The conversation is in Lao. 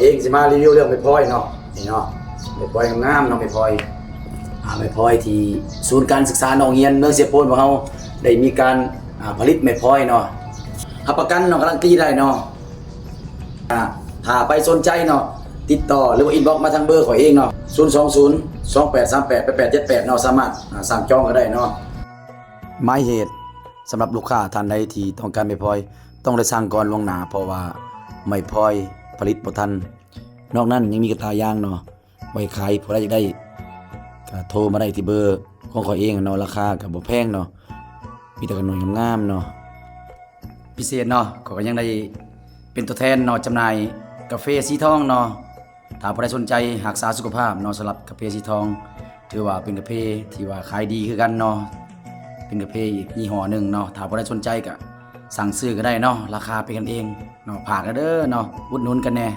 ເອງຊິມາຣີວິວເລື່ອງໄມ້ພອຍເນາະ ນີ້ເນາະ ໄມ້ພອຍງາມໆເນາະ ໄມ້ພອຍ ອ່າ ໄມ້ພອຍທີ່ສູນການສຶກສານອກຮຽນເມືອງເຊໂປນຂອງເຮົາ ໄດ້ມີການ ອ່າ ຜະລິດໄມ້ພອຍເນາະ ຮັບປະກັນເນາະ ກາຣັນຕີໄດ້ເນາະ. ອ່າ ຖ້າໃຜສົນໃຈເນາະ ຕິດຕໍ່ ຫຼືວ່າອິນບັອກມາທາງເບີຂ້ອຍເອງເນາະ ສູນສອງສູນ ສອງແປດສາມແປດ ແປດແປດເຈັດແປດເນາະ ສາມາດ ອ່າ ສັ່ງຈອງກໍໄດ້ເນາະ. ໝາຍເຫດ ສຳລັບລູກຄ້າທ່ານໃດທີ່ຕ້ອງການໄມ້ພອຍ ຕ້ອງໄດ້ສັ່ງກ່ອນລ່ວງໜ້າ ເພາະວ່າໄມ້ພອຍຜະລິດບໍ່ທັນ. ນອກນັ້ນຍັງມີກະຕ່າຢາງເນາະ ໄວ້ຂາຍ ຜູ້ໃດຢາກໄດ້ກໍໂທມາໄດ້ທີ່ເບີຂອງຂ້ອຍເອງເນາະ ລາຄາກໍບໍ່ແພງເນາະ ມີແຕ່ກະໜ່ວຍງາມໆເນາະ. ພິເສດເນາະ ຂ້ອຍກໍຍັງໄດ້ເປັນຕົວແທນເນາະ ຈຳໜ່າຍກາເຟສີທອງເນາະ. ຖ້າຜູ້ໃດສົນໃຈຮັກສາສຸຂະພາບເນາະ ສຳລັບກາເຟສີທອງ ຖືວ່າເປັນກາເຟທີ່ວ່າຂາຍດີຄືກັນເນາະ ເປັນກາເຟອີກຍີ່ຫໍ້ໜຶ່ງເນາະ. ຖ້າຜູ້ໃດສົນໃຈກໍສັ່ງຊື້ກໍໄດ້ເນາະ ລາຄາເປັນກັນເອງເນາະ. ຝາກແດ່ເດີເນາະ ອຸດໜູນກັນແດ່.